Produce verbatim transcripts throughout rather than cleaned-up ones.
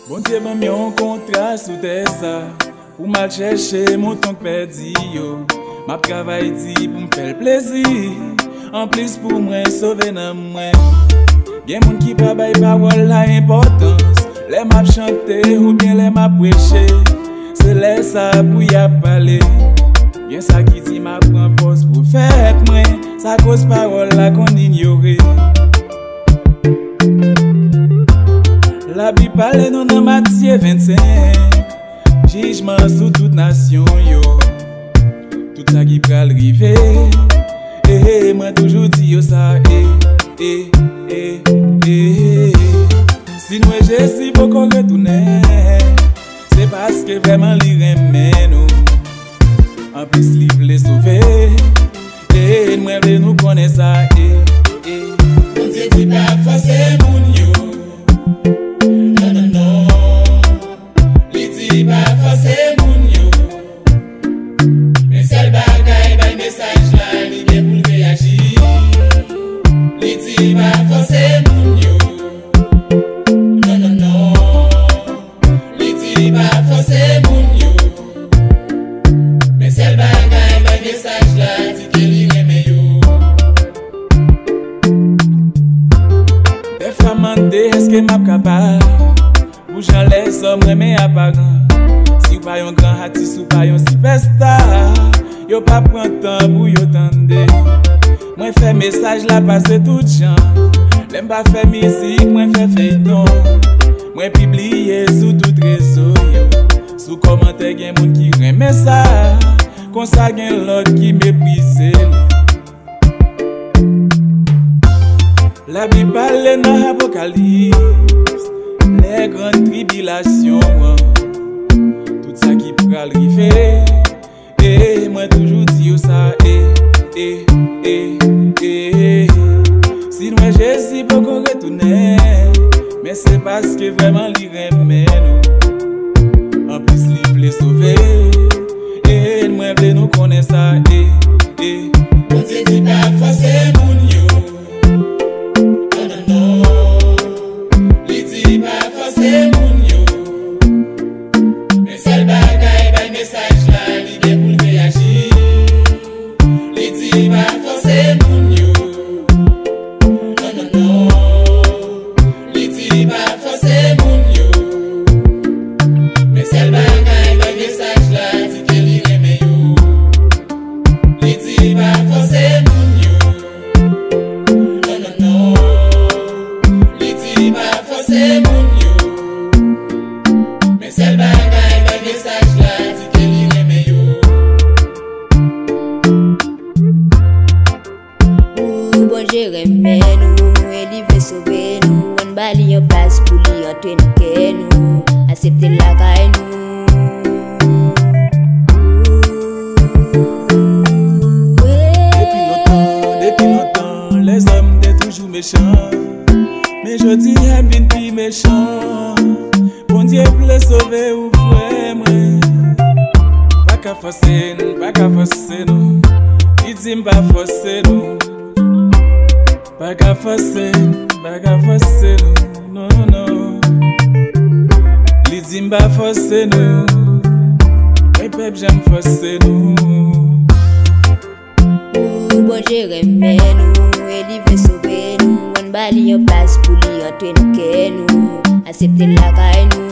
Bondye ban m yon kontra sou tè sa, pou m al chèche mouton k pèdi yo. M ap travay di pou m fè l plezi, anplis pou mwen sove nanm mwen. Gen moun ki pa bay pawòl la enpòtans, lè m ap chante oubyen lè m ap preche, se lè sa pou y ap pale. Gen sa ki di m ap pran pòz pwofèt mwen, sa koz pawòl la konn inyore. Labib pale nou nan Matye vennsenk, jijman sou tout nasyon yo, tout sa ki pral rive. E, e, mwen toujou di yo sa, e, e, e, e, e. Si n wè Jezi poko retounen, se paske vrèman li renmen nou. Anplis, li vle sove. E, mwen vle nou konnen sa, e, e. Bondye di pa fòse moun yo. Non, non, non. Li di pa fòse moun yo. Men sèl bagay, bay mesaj la, li gen pou l reyaji. Li di pa fòse moun yo. Non, non, non. Li di pa fòse moun yo. Men sèl bagay, bay mesaj la, di ke li renmen yo. Dèfwa m mande èske m ap kapab, pou jan lèzòm renmen aparans. Si w pa yon gran atis, ou pa yon sipèsta, yo pa pran tan pou yo tande. Mwen fè mesaj la pase tout jan. Lè m pa fè mizik, mwen fè feyton. Mwen pibliye sou tout rezo yo. Sou kòmantè gen moun ki renmen sa. Konsa gen lòt ki meprize l. Labib pale nan Apokalips, lè gran tribilasyon an, tout sa ki pral rive. E, mwen toujou di yo sa, e, e, e, e. Si n wè Jezi poko retounen, men se paske vrèman li renmen nou. Anplis, li vle sove. E, mwen vle nou konnen sa, e, e. Bondye di pa fòse moun yo. Non, non, non. Li di pa fòse moun yo. Men sèl bagay, bay mesaj la, li gen pou l reyaji. Li di pa fòse moun yo. Non, non, non. Li di pa fòse moun yo. Men sèl bagay, bay mesaj la, di ke li renmen yo. Li di pa fòse moun yo. Non, non, non. Li di pa fòse moun yo. Men sèl bagay, bay mesaj la, di ke li renmen yo. Ou Bondye renmen nou, e li vle sove nou. Ann ba li yon plas pou li antre nan kè nou, aksepte l lakay nou. Depi lontan, depi lontan, lèzòm te toujou mechan. Men jodi a m vin pi mechan. Bondye vle sove ou, frè mwen. Pa ka fòse nou, pa ka fòse nou. Li di m pa fòse nou. Pa ka fòse, pa ka fòse nou, non, non. Li di m pa fòse nou, men pèp janm fòse nou. Ou Bondye renmen nou, e li vle sove nou. Ann ba li yon plas pou li antre nan kè nou, aksepte l lakay nou.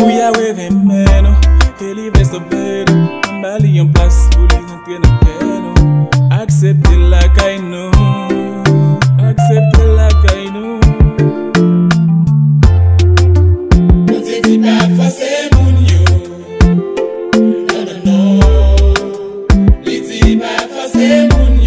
Ou Yawe renmen nou, e li vle sove nou. Ann ba li yon plas pou li antre nan kè nou, aksepte l lakay nou. Aksepte l lakay nou. Bondye di pa fòse moun yo. Non, non, non. Li di pa fòse moun